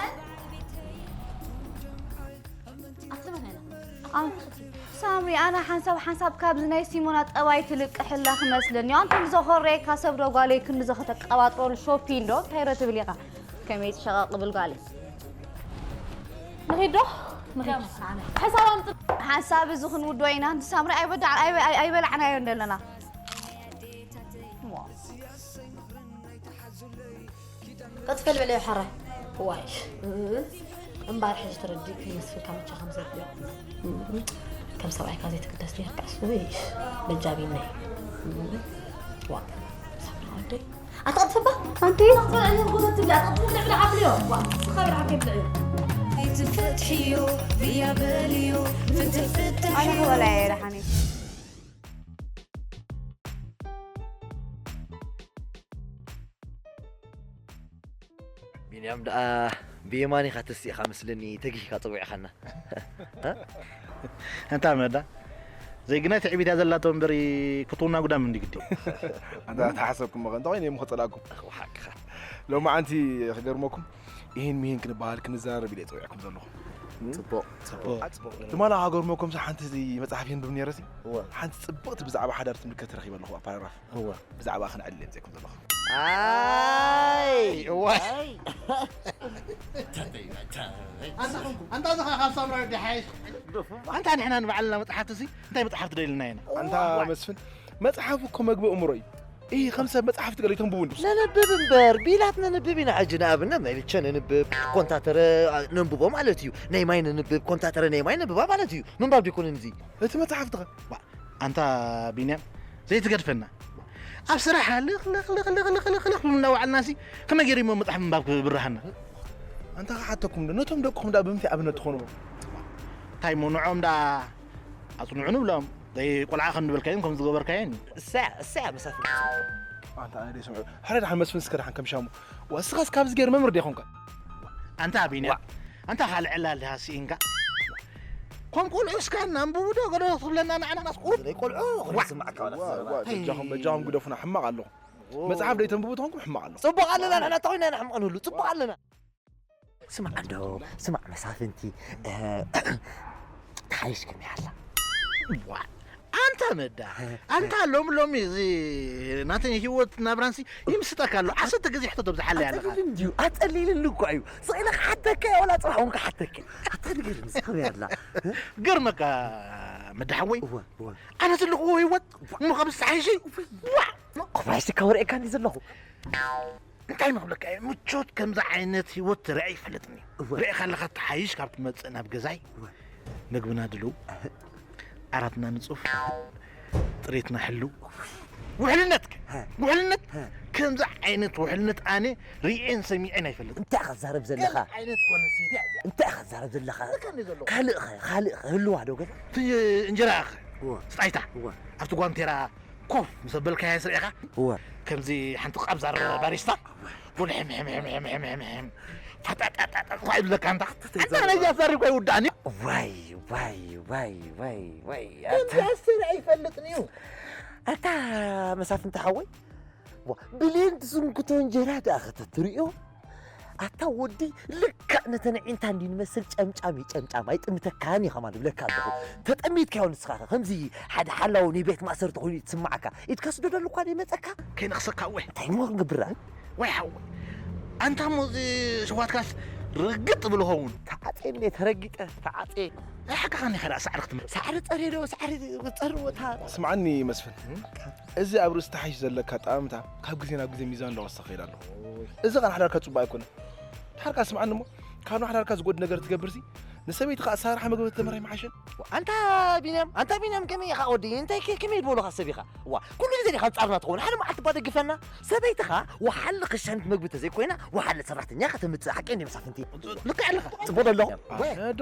ኣቲ መን ኢላ? ኣንቲ። ሳምሪ፣ ኣነ ሓንሳብ ሓንሳብ ካብዚ ናይ ሲሞና ጠባይ ትልቅሕላ ክመስለኒ። ኣንቱም ዘኾረየካ ሰብ ዶ ጓለይ ክንዲ ዘኸተቀባጥረሉ ሾፒን ዶ? እንታይ ዶ ትብል ኢኻ? ከመይ ትሸቐቕ ብል ጓለይ? ንኺድ ዶ? ንኺድ። ሓሳብ ኣምጥ-፣ ሓሳብ እዚ ክንውዶ ኢና። ኣንቲ ሳምሪ፣ ኣይበዳ-፣ ኣይበ-፣ ኣይ-፣ ኣይበላዕናዮን ዘለና። ዋ። ቀጥፈል በለ ሓራ። ዋይ። እምባር ሕጂ ተረዲእ ይመስል ካምቻ ከም ዘድልዮ። ከም ሰብኣይካ ዘይትግደስ ነርካስ። ውይ። በጃቢነይ። ዋ። ሰብና ወደይ። ኣትቐጥፍባ? ኣንቲ? ኣትቐጥፍባ? ኣትቐጥፍባ? ልዕሊ ዓብልዮ። ዋ። ስኻ ብልዓከ ብልዕዮ። ኣይትፈትሕዮ፣ ብያ በልዮ፣ ፍትሕ ፍትሕ ኣነ እዩ። ክበላ እየ ደሓነይ። ቢንያም ደኣ ብየማን ኢኻ ተሲእኻ መስለኒ ተጊህካ ጸዊዕኻና። ኣንታ መዳ፣ ዘይግናይ ትዕቢት እያ ዘላቶ እምበሪ፣ ክትውና ጉዳም እንዲ ግዲ። ኣንታ ተሓሰብኩም መቐ፣ እንተ ኾይነ እየ ምኽጸላኩም። ሓቅኻ። ሎማዓንቲ ክገርመኩም፣ ይህን ሚህን ክንበሃል ክንዘራረብ ኢለ ጸዊዕኩም ዘለኹ። ጽቡቕ፣ ጽቡቕ። ጽቡቕ። ትማሊ ክገርመኩም፣ ሓንቲ መጽሓፍ የንብብ ነይረሲ፣ እወ። ሓንቲ ጽብቕቲ ብዛዕባ ሓዳር ትምልከት ረኺበ ኣለኹ፣ ፓራግራፍ። እወ። ብዛዕባ ክንዕልል ዘይኮን ዘለኹ። ኣይ፣ እዋይ። ኣይ። ኣንታ ኾንኩም፣ ኣንታ ዝኻ ካብ ሳምራዊ ድሓይሽ። ኣንታ ንሕና ንባዕልና መጽሓፍቲ ሲ፣ እንታይ መጽሓፍቲ ደሊልና ኢና? ኣንታ እዋይ። መስፍን፣ መጽሓፍ እኮ መግቢ እምሮ እዩ። ኢህ፣ ከም ሰብ መጽሓፍቲ ገለ ይተንብቡ እንዱ። ነንብብ እምበር፣ ቢላት ነንብብ ኢና። ሕጂ ንኣብነት ናይ ልቸ ነንብብ፣ ኮንታተረ ነንብቦ ማለት እዩ። ናይ ማይ ነንብብ፣ ኮንታተረ ናይ ማይ ነንብባ ማለት እዩ። ምንባብ ዲኮን እንዚ። እቲ መጽሓፍቲ ኸ? ዋ፣ ኣንታ ቢንያም፣ ዘይትገድፈና። ኣብ ስራሕ ልኽ፣ ልኽ፣ ልኽ እናወዓልናሲ፣ ከመይ ገይሩ እሞ መጽሓፍ ምንባብ ክብርሃና? ኣንታ ክሓተኩም ዶ፣ ነቶም ደቅኹም ደኣ ብምንታይ ኣብነት ትኾኑ? እንታይ እሞ ንዖም ደኣ ኣጽንዑ ንብሎም? ዘይ ቆልዓ ከም ዝበልካዮም፣ ከም ዝገበርካዮም። እሳ፣ እሳ መሳፍንቲ። ኣንታ ኣነ ደይ ስምዑ። ሕረ ደሓን መስፍን እስከ ደሓን ከም ሻሙ። ወስኻስ ካብዚ ገይር መምህር ዲኾንካ? ኣንታ ቢንያም፣ ዋ። ኣንታ ካልዕ ዕላል ድሃ ስኢንካ? ከም ቆልዑ እስካ እናንብቡ ዶ ገለ ትብለና ንዓና ናስ ቁሩብ? ናይ ቆልዑ ዋ። ዝስምዓካ ዋላ ዋ፣ ዋ፣ ዘረባ። በጃኹም፣ በጃኹም ግደፉና፣ ሕማቕ ኣለኹም። ኦ። መጽሓፍ ደይተንብቡ ተኾንኩም ሕማቕ ኣለኹም። ጽቡቕ ኣለና፣ ንሕና ተኾይና ኢና ሕማቕ ንህሉ፣ ጽቡቕ ኣለና። ስማዕ እንዶ፣ ስማዕ መሳፍንቲ፣ እ፣ ተሓይሽ ከመይ ኣላ? ዋ፣ ኣንታ መዳ፣ ኣንታ ሎሚ ሎሚ እዚ ናተይ ህይወት ናብራንሲ ይምስጠካ ኣሎ። ዓሰርተ ግዜ ሕቶ ተብዝሓለይ ኣለኻ። ኣጸሊልን ድዩ? ኣጸሊልን እኮ እዩ። ስቕ ኢለ ክሓተካ እየ፣ ወላ ጽባሕ እውን ክሓተካ እየ። ኣታ ንገርኒ፣ እዚ ከመይ ኣላ? ገርመካ መዳ ሓወይ፣ እወ፣ እወ። ኣነ ዘለኽዎ ህይወት እሞ ካብ ዝተሓይሽ እዩ። ዋ! ኮባይሲ ከወርኤካ እንዲ ዘለኹ። እንታይ መኽብለካ እየ? ምቾት ከምዚ ዓይነት ህይወት ርአ ይፈልጥኒ። እወ። ርኤኻ ኣለኻ፣ ተሓይሽ ካብ ትመጽእ ናብ ገዛይ እወ። መግብና ድልው። እህ። ዓራትና ንጹፍ፣ ጥሬትና ሕልው። ውሕልነት ከ? ውሕልነት? ከምዚ ዓይነት ውሕልነት ኣነ ርእየን ሰሚዐን ኣይፈልጥን። እንታይ ኢኻ ትዛረብ ዘለኻ? ከምዚ ዓይነት ጓል ኣንስተይቲ እያ እዚኣ። እንታይ ኢኻ ትዛረብ ዘለኻ? ልክዕ እንድዩ ዘለኹ። ካልእ ኸ? ካልእ ኸ? ህልዋ ዶ ገዛ? እቲ እንጀራ ኸ? እወ። ስጣይታ? እወ። ኣብቲ ጓንቴራ ኮፍ ምስ ኣበልካያ ስሪዕኻ? እወ። ከምዚ ሓንቲ ቃብዛር ባሪስታ? ቡን ሕም፣ ሕም፣ ሕም። ፋጣጣጣጣ፣ ኳ ይብለካ እንታ። ኣታ ነዚኣ ዛሪብካ ይውዳእኒ። ዋይ፣ ዋይ፣ ዋይ፣ ዋይ፣ ዋይ፣ ኣታ። ከምዚ ኣሰር ኣይፈልጥን እዩ። ኣታ መሳፍንቲ ሓወይ፣ ዋ፣ ብሌን ትዝንክቶ እንጀራ ደኣ ከተትርእዮ? ኣታ ወዲ ልክዕ ነተን ኣዒንታ እንዲ ንመስል ጨምጫም እዩ፣ ጨምጫም። ኣይጥምተካን እዩ ከማን እብለካ ኣለኹ። ተጠሚትካዮ ንስኻ ኸ? ከምዚ ሓደ ሓላው ናይ ቤት ማእሰርቲ ኮይኑ ይትስማዓካ። ኢድካ ስደደሉ እኳ ደይመጸካ? ከይነኽሰካ እወ። እንታይ እሞ ክንገብር? ወይ ሓወይ፣ ኣንታ እሞ እዚ ሽዋትካስ ርግጥ ብሎ ኸውን። ተዓጼ እንዴ ተረጊጠ፣ ተዓጼ። ኣይ ሓቅኻ እንዲኻ ደኣ ሳዕሪ ክትመ- ሳዕሪ ጸርየ ዶ፣ ሳዕሪ ጸርዎ እታ። ስምዓኒ መስፍን፣ እዚ ኣብ ርእሲ ተሓይሽ ዘለካ ጣምታ ካብ ግዜ ናብ ግዜ ሚዛኑ እንዳወሰኸ ይኸይድ ኣሎ። እዚ ኸኣ ንሓዳርካ ጽቡቕ ኣይኮነን። ድሓር ከኣ ስምዓኒ እሞ፣ ካብ ንሓዳርካ ዝጎድእ ነገር ትገብርሲ፣ ንሰበይትኻ ኣሰራርሓ መግቢ ተመራይ መሓሸን። ኣንታ ቢንያም፣ ኣንታ ቢንያም ከመይ ኢኻ ወዲ? እንታይ ከ-፣ ከመይ ዝበሉኻ ሰብ ኢኻ? ዋ፣ ኩሉ ግዜ ዲኻ ኣንጻርና ትኸውን? ሓደ መዓልቲ እባ ደግፈና። ሰበይትኻ ወሓለ ክሻኒት መግቢ ተዘይኮይና፣ ወሓለ ሰራሕተኛ ከተምጽእ ሓቂ እንዲ መሳፍንቲ? ልክዕ ኣለኻ። ጽቡቕ ዶ ኣለኹ? ኣነ ዶ?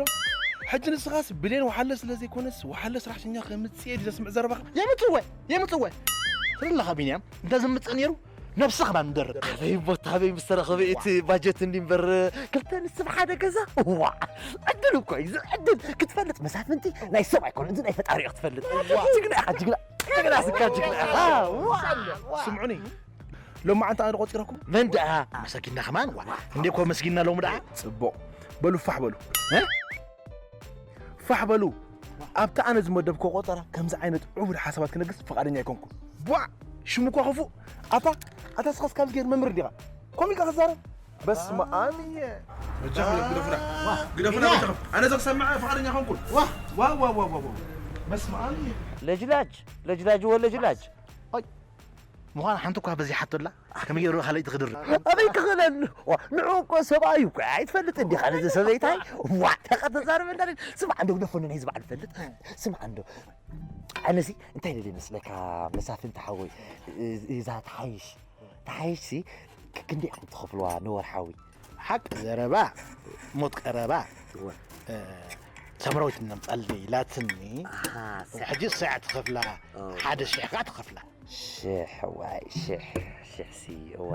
ሕጂ ንስኻስ ብሌን ወሓለ ስለ ዘይኮነስ፣ ወሓለ ሰራሕተኛ ከምጽእ እየ ድዩ ዘስምዕ ዘረባኻ? የምጽእ ወ-፣ የምጽእ ወ-። ትርኢ ኣለኻ ቢንያም፣ እንተ ዘምጽእ ነይሩ፣ ነብሲ ኸማን ምደርብ። ኣበይ ቦታ ኣበይ ምስ ተረኸበ እቲ ባጀት እንዲ እምበር፣ ክልተ ንስብ ሓደ ገዛ። ዋዕ! ዕድል እኮ እዩ፣ እዚ ዕድል ክትፈልጥ መሳፍንቲ ናይ ሰብ ኣይኮነን፣ እዚ ናይ ፈጣሪ እዩ ክትፈልጥ። ዋዕ! ጅግና ኢኻ፣ ጅግና። ጅግና ስካ ጅግና ኢኻ። ዋዕ! ስምዑኒ፣ ሎማዓንቲ ኣነ ቆጺረኩም? መን ደኣ? መሰኪንና ኸማን፣ ዋዕ! እንዴ እኮ መስጊንና ሎሚ ደኣ? ጽቡቕ። በሉ ፋሕ በሉ። እ? ፋሕ በሉ። ኣብቲ ኣነ ዝመደብክዎ ቆጸራ ከምዚ ዓይነት ዕቡድ ሓሳባት ክነግስ ፍቓደኛ ኣይኮንኩን። ቧዕ! ሽሙ እኳ ክፉእ። ኣታ፣ ኣታ እስኻስ ከምዚ ገይሩ መምህር ዲኻ? ከምኡ ኢልካ ክትዛረብ? በስመ ኣብ እየ። በጃኹም ግደፉና። ግደፉና ቢንያም! በጃኹም። ኣነ እዚ ክሰምዕ ፍቓደኛ ኣይኮንኩን። ዋ! ዋ፣ ዋ፣ ዋ፣ ዋ፣ ዋ። በስመ ኣብ እየ። ለጅላጅ፣ ለጅላጅ ወለጅላጅ። ኣይ፣ ምዃን ሓንቲ እኳ በዚሓቶ ኣላ። ከመይ ገይሩ ካልኣይቲ ክድርብ? ኣበይ ክኽእለሉ? ዋ፣ ንዑ እኮ ሰብኣይ እኮ ኣይትፈልጥን ዲኻ ነዚ ሰበይታይ? ዋ፣ ተቐ-፣ ተዛረበ እንዳለ። ስማዕ፣ እንዶ ግደፎ፣ ነይ ዝበዓል ፈልጥ። ስማዕ፣ እንዶ ኣነሲ እንታይ ደልየ መስለካ፣ መሳፍንቲ ሓወይ፣ እ-፣ እዛ ተሓይሽ፣ ተሓይሽሲ ክ-፣ ክንደይ ኢኹም ትኸፍልዋ ንወርሓዊ? ሓቂ ዘረባ፣ ሞት ቀረባ። እወ። እ፣ ሳምራዊት ነምጻለይ ኢላትኒ። ኣሃ፣ ሰ- ሕጂ እሳ እያ ትኸፍላ፣ ኦ። ሓደ ሽሕ ከኣ ትኸፍላ። ሽሕ ዋይ፣ ሽሕ፣ ሽሕ ሲ፣ እወ።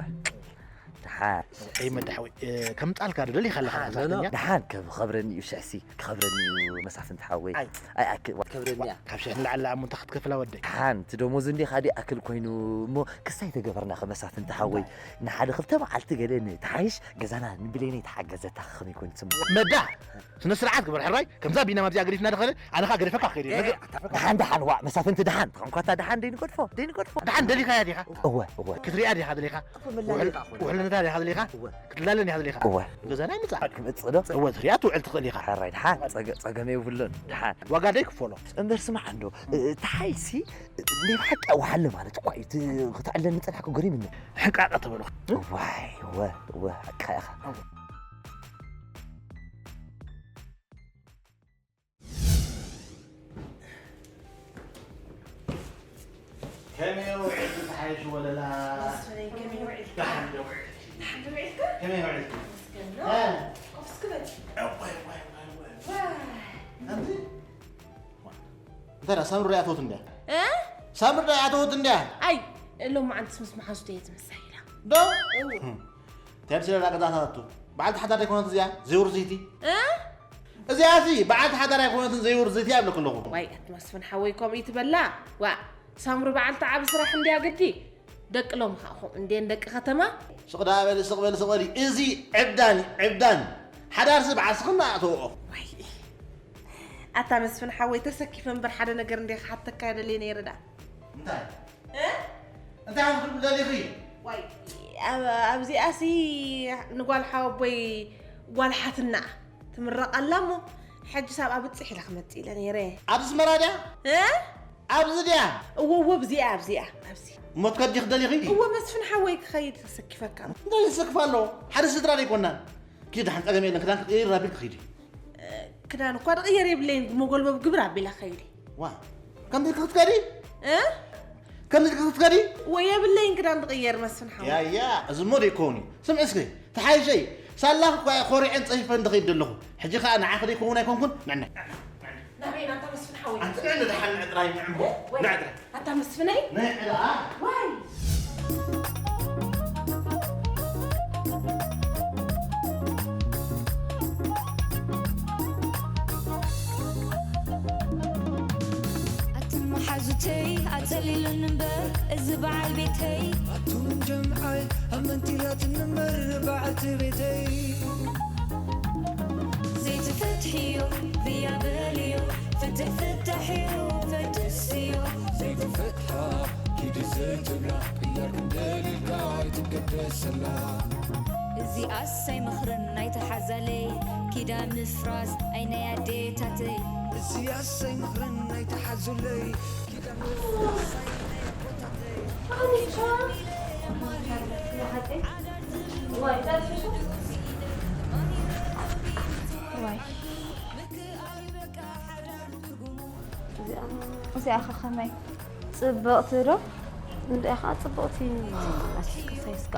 ደሓን። እይ መዳ ሓወይ፣ እ፣ ከምጻልካ ዶ ደሊኻ ኣለኻ ደሓን፣ ሰራሕተኛ? ደሓን፣ ከብ-፣ ክኸብረኒ እዩ፣ ሽሕ ሲ፣ ክኸብረኒ እዩ፣ መሳፍንቲ ሓወይ። ኣይ። ኣይ፣ ኣክ-፣ ዋ-፣ ክኸብረኒ እያ። ካብ ሽሕ ንላዕሊ እሞ እንታይ ክትከፍላ ወደይ? ደሓን፣ እቲ ደሞዝ እንዲኻ ድዩ ኣክል ኮይኑ፣ እሞ ክሳይ ተገበርና ከ መሳፍንቲ ሓወይ? እንታይ? ንሓደ ክልተ መዓልቲ ገለ ንተሓይሽ ገዛና ንብሌነይ ተሓገዘታ ከመይ ኮይኑ ትስምዖ? መዳ! ስነ ስርዓት ግበር ሕራይ፣ ከምዛ ቢናም ኣብዚኣ ገዲፍና ደኸለ፣ ኣነ ኸኣ ገደፈካ ክኸይድ እየ። ኤ፣ ኣታ ፈካ- ደሓን፣ ደሓን፣ ዋእ፣ መሳፍንቲ ደሓን፣ ተኾንኳታ ደሓን፣ ደይንገድፎ፣ ደይንገድፎ። ደሓን ደሊኻያ ዲኻ? እወ፣ እወ። ክትሪኣ ዲኻ ደሊኻ? እኮ መላገጣ ውሕል-፣ እኮ። ውሕልነታ ዲኻ ደሊኻ? እወ። ክትላለን ዲኻ ደሊኻ? እወ። ገዛና ይምጻእ። ክመጽእ ዶ? እወ፣ ትሪኣ ትውዕል ትኽእል ኢኻ። ሕራይ፣ ደሓን፣ ጸገ-፣ ጸገም የብሉን፣ ደሓን። ዋጋ ደይክፈሎ። እምበር ስማዕ እንዶ፣ እ-፣ እቲ ሓይሲ፣ እ-፣ ናይ ብሓቂ ኣዋሓለ ማለት እኳ እዩ። እቲ ክተዕለኒ ጸኒሕካ ገሪሙኒ። ሕንቃቐ ተበሎ። ዋይ፣ እወ፣ እወ፣ ሓቅኻ ኢኻ። እወ። ከመይ ውዒልኪ ተሓይሽ ወለላ? መስፍነይ፣ ከመይ ውዒልካ? ደሓን ዶ ውዒልኪ? ደሓን ዶ ውዒልካ? ከመይ ውዒልኪ? መስገን እ? ነው። ኮፍ እስኪ በል። እዋይ፣ እዋይ፣ እዋይ፣ እዋይ። ዋይ። ኣንቲ? እንታይ ደኣ ሳምሪ ዶ ኣይኣተወት እንድያ? እ? ሳምሪ ዶ ኣይኣተወት እንድያ? ኣይ፣ ሎማዓንትስ ምስ መሓዙተይ እየ ዝምሳሕ ኢላ። ዶ? እው። ህም። እንታይ ብስለ ዳኣ ገዛታት ኣቱ? በዓልቲ ሓዳር ደይኮነት እዚኣ? ዘይውርዝይቲ? እ? እዚኣሲ በዓልቲ ሓዳር ኣይኮነትን ዘይውርዝይቲ እያ እብለኪ ኣለኹ። ዋይ፣ ኣቲ መስፍን ሓወይ ከምኡ ይትበላ። ዋእ፣ ሳምሪ በዓልቲ ዓቢ ስራሕ እንድያ ግዲ። ደቂ ሎሚ ኸኣ ከምኡ እንድየን ደቂ ከተማ። ስቕ ደኣ በሊ፣ ስቕ በሊ፣ ስቕ በሊ። እዚ ዕብዳን እዩ፣ ዕብዳን። ሓዳርሲ በዓል ስኽና ኣእተውኦ። ዋይ። ኣታ መስፍን ሓወይ ተሰኪፈ እምበር ሓደ ነገር እንድየ ክሓተካ ደልየ ነይረ ደኣ። እንታይ? እ? እንታይ ክትብሊ ደሊኺ? ዋይ፣ ኣብ-፣ ኣብዚኣሲ ንጓል ሓወቦይ ጓል ሓትና ትምረቕ ኣላ እሞ፣ ሕጂስ ኣብኣ ብጽሕ ኢለ ክመጽእ ኢለ ነይረ። ኣብ ኣስመራ ድያ? እ? ኣብዚ ድያ? እወ፣ እወ፣ ኣብዚኣ፣ ኣብዚኣ፣ ኣብዚ። እሞ ትከዲ ክደሊኺ? እወ፣ መስፍን ሓወይ ክኸይድ ተሰኪፈካ። እንታይ ዘሰክፍ ኣሎ? ሓደ ስድራ ደይኮናን? ኪዲ፣ ደሓን ጸገም የለን፣ ክዳን ክትቅይሪ ኣቢልኪ ኪዲ። እ፣ ክዳን እኳ ድቕየር የብለይን፣ መጎልበብ ግብር ኣቢለ ክኸይድ እየ። ዋ፣ ከምዚ ክትከዲ? እ? ከምዚ ክትከዲ? ወይ የብለይን ክዳን ዝቕየር መስፍን ሓወይ። ያ፣ ያ፣ እዚ እሞ ደይከውን እዩ። ስምዒ እስኪ፣ ተሓይሸይ። ሳላኺ እኳ እየ ኮሪዐን ጸፊፈን ዝኸይድ ዘለኹ። ሕጂ ኸኣ ንዓኺ ደይከውን ኣይኮንኩን? ንዕነ። ናበይ ናታ መስፍን ሓወይ? ኣንቲ ንዕነ ደሓን ንዕጥራይ ንዕምቦ። ወይ፣ ንዕጥራይ። ኣታ መስፍነይ? ንዕላ። ዋይ። ኣትን መሓዙተይ ኣጸሊሉኒ እምበር እዚ በዓል ቤተይ። ኣቱም ጀምዓይ ኣብ መንቲላትን እምበር በዓልቲ ቤተይ። ዘይትፈትሕዮ ብያ በልዮ፣ ፍትሕ ፍታሕዮ ፈትስዮ። ዘይትፈትሓ ኪዲ ዘይትብላ፣ ቅያር ክንደልልካ ኣይትገደሰላ። እዚኣስ ኣይምኽርን ናይቲ ሓዛለይ፣ ኪዳን ምፍራስ ኣይ ናይ ኣዴታተይ። እዚኣስ ኣይምኽርን ናይቲ ሓዙለይ፣ ኪዳን ምፍራስ ኣይ ናይ ኣቦታተይ። ዋይ። እዚኣ፣ እዚኣ ኸ ኸመይ? ጽብቕቲ ዶ? እንድኣ ኸዓ ጽብቕቲ። ኣስከ ሳይዝ ከ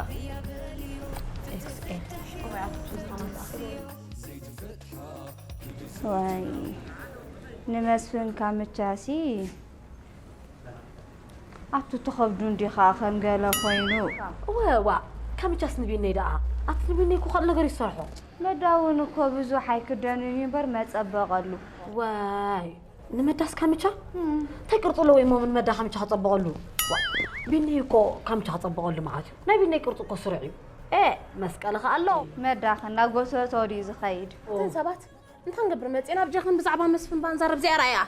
ኤክስ ኤል። ዋይ፣ ንመስፍን ካምቻሲ ኣቱ ትኸብዱ እንዲኻ ከም ገለ ኮይኑ። እወ፣ ዋ፣ ካምቻስ ንቢነይ ደኣ። ኣቲ ንቢነይ እኮ ካልእ ነገር ይሰርሖ። መዳ እውን እኮ ብዙሕ ኣይክደንን እዩ እምበር መጸበቐሉ። ዋይ፣ ንመዳስ ካምቻ? እም። እንታይ ቅርጺ ኣለዎ እሞ ንመዳ ካምቻ ከጸብቐሉ? ዋ፣ ቢኒ እኮ ካምቻ ከጸብቐሉ መዓት እዩ። ናይ ቢኒ ቅርጺ እኮ ስሩዕ እዩ። ኤ፣ መስቀሊ ኸኣ ኣሎ። መዳ ኸ እናጎሰቶ ድዩ ዝኸይድ? ኦ። እተን ሰባት እንታይ ክንገብር መጺእና? ብጀኽን ብዛዕባ መስፍን ባንዛረብ እዚኣ ርኣያ።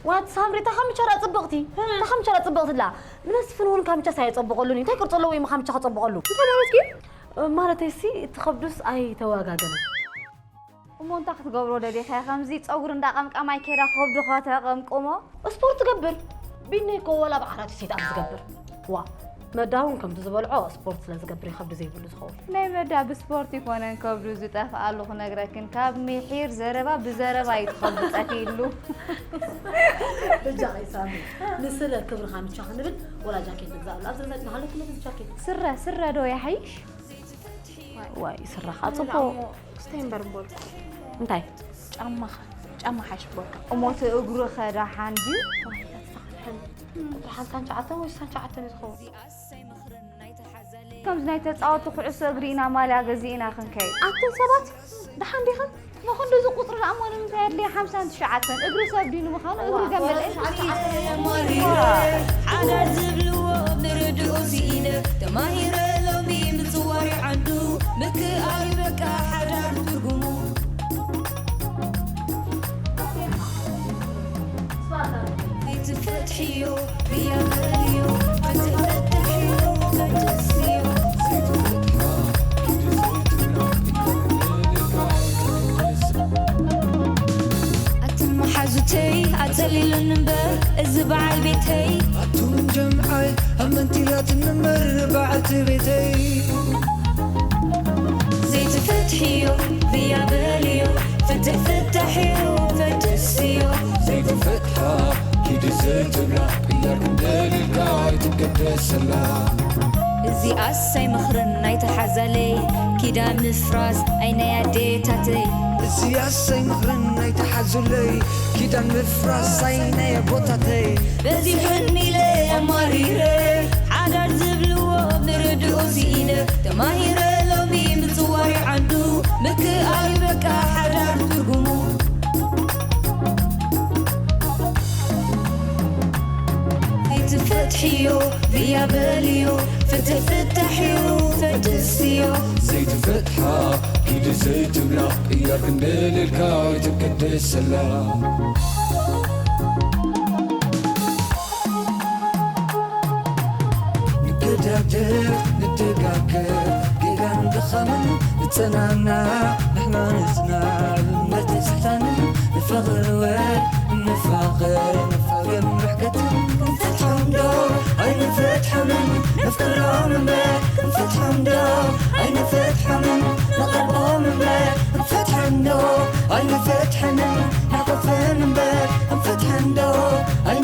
ዋት ሳምሪ፣ እታ ካምቻ ደኣ ጽብቕቲ። እታ ካምቻ ደኣ ጽብቕቲ ኣላ። ንመስፍን እውን ካምቻስ ኣየጸብቐሉን እዩ። እንታይ ቅርጺ ኣለዎ እሞ ካምቻ ከጸብቐሉ? እንታይ ማለት እዩ? ማለተይሲ፣ እቲ ኸብዱስ ኣይተወጋገነን። እሞ እንታይ ክትገብሮ ደሊኻ? ከምዚ ጸጉሪ እንዳቐምቀማይ ከይዳ ከብዱ ከተቐምቅሞ? ስፖርት ትገብር። ቢኒ እኮ ወላ ብዓራት ሴት ኣፕ ዝገብር። ዋ፣ መዳ እውን ከምቲ ዝበልዖ ስፖርት ስለ ዝገብር እዩ ከብዲ ዘይብሉ ዝኸውን። ናይ መዳ ብስፖርት ይኮነን ከብዱ ዝጠፍኣሉ ክነግረክን፣ ካብ ምሒር ዘረባ ብዘረባ እዩ እቲ ከብዱ ጠፊእሉ። በጃኺ ሳሚ፣ ንስለ ክብሪ ካምቻ ክንብል ወላ ጃኬት ንግዛእሉ። ኣብዚ ገዛ ናሃለኩ ነዚ ጃኬት። ስረ፣ ስረ ዶ ይሓይሽ? ዋይ፣ ስረኻ ጽቡቕ። ክስተይ እምበር እምበልኩ። እንታይ? ጫማኻ፣ ጫማ ሓይሽ እምበልኩ። እሞ እቲ እግሩ ኸ ደሓን ድዩ? ዋይ፣ ኣትፋኽርሐኒ። ቁጥሪ ሓንቲ ሳንቻ ዓተን ወይ ሳንቻ ዓተን እዩ ዝኸውን። ከምዚ ናይ ተጻወትቲ ኩዕሶ እግሪ ኢና ማልያ ገዚእና ክንከይድ። ኣትን ሰባት፣ ደሓን ዲኽን? ንኽንድዚ ቁጽሪ ደኣ እሞ ንምንታይ ኣድልየ ሓምሳን ትሽዓተን? እግሪ ሰብ ድዩ ንምዃኑ? እግሪ ገመል። ሓዳር ዝብልዎ ምርድኡ ስኢነ፣ ተማሂረ ሎሚ ምጽዋር ዓዱ፣ ምክኣል በቃ ሓዳር ትርጉሙ። ዘይትፈትሕዮ ብያ በልዮ፣ ዘይትፈትሕዮ ፈትስዮ። ኣትን መሓዙተይ ኣጸሊሉኒ እምበር እዚ በዓል ቤተይ። ኣቱም ጀምዓይ ኣብ መንቲላት እንምር በዓልቲ ቤተይ። ዘይትፈትሕዮ ብያ በልዮ፣ ፍትሕ ፍታሕዮ ፈትስዮ። ዘይትፈትሓ ኪዲ ዘይትብላ፣ ቅያር ክንደልልካ ኣይትገደሰላ። እዚኣስ ኣይምኽርን ናይቲ ሓዛለይ፣ ኪዳን ምፍራስ ኣይ ናይ ኣዴታተይ። እዚኣስ ኣይምኽርን ናይቲ ሓዙለይ፣ ኪዳን ምፍራስ ኣይ ናይ ኣቦታተይ። በዚሑኒ ኢለ ኣማሪረ፣ ሓዳር ዝብልዎ ምርድኡ ስኢነ፣ ተማሂረ ሎሚ ምጽዋር ዓዱ፣ ምክኣል በቃ ሓዳር ትርጉሙ። ዘይትፈትሕዮ ብያ በልዮ፣ ፍትሕ ፍታሕዮ ፈትስዮ። ዘይትፈትሓ ኪዲ ዘይትብላ፣ ቅያር ክንደልልካ ኣይትገደሰላ። ንገዳገፍ ንደጋገፍ፣ ጌጋን ድኻምን ንጸናናዕ፣ ንሕና ንጽናዕ። እምነት ንስሕታንን ንፋቕር ወ-፣ ንፋቕር፣ ንፋቕር ምሕከትን። ንፈትሖም ዶ ኣይንፈትሖምን፣ ነፍቅሮም እምበር። ንፈትሖም ዶ ኣይንፈትሖምን፣ ንቐርቦም እምበር። ንፈትሖም ዶ ኣይንፈትሖምን፣ ንሕቆፍን እምበር። ንፈትሖም ዶ ኣይ-፣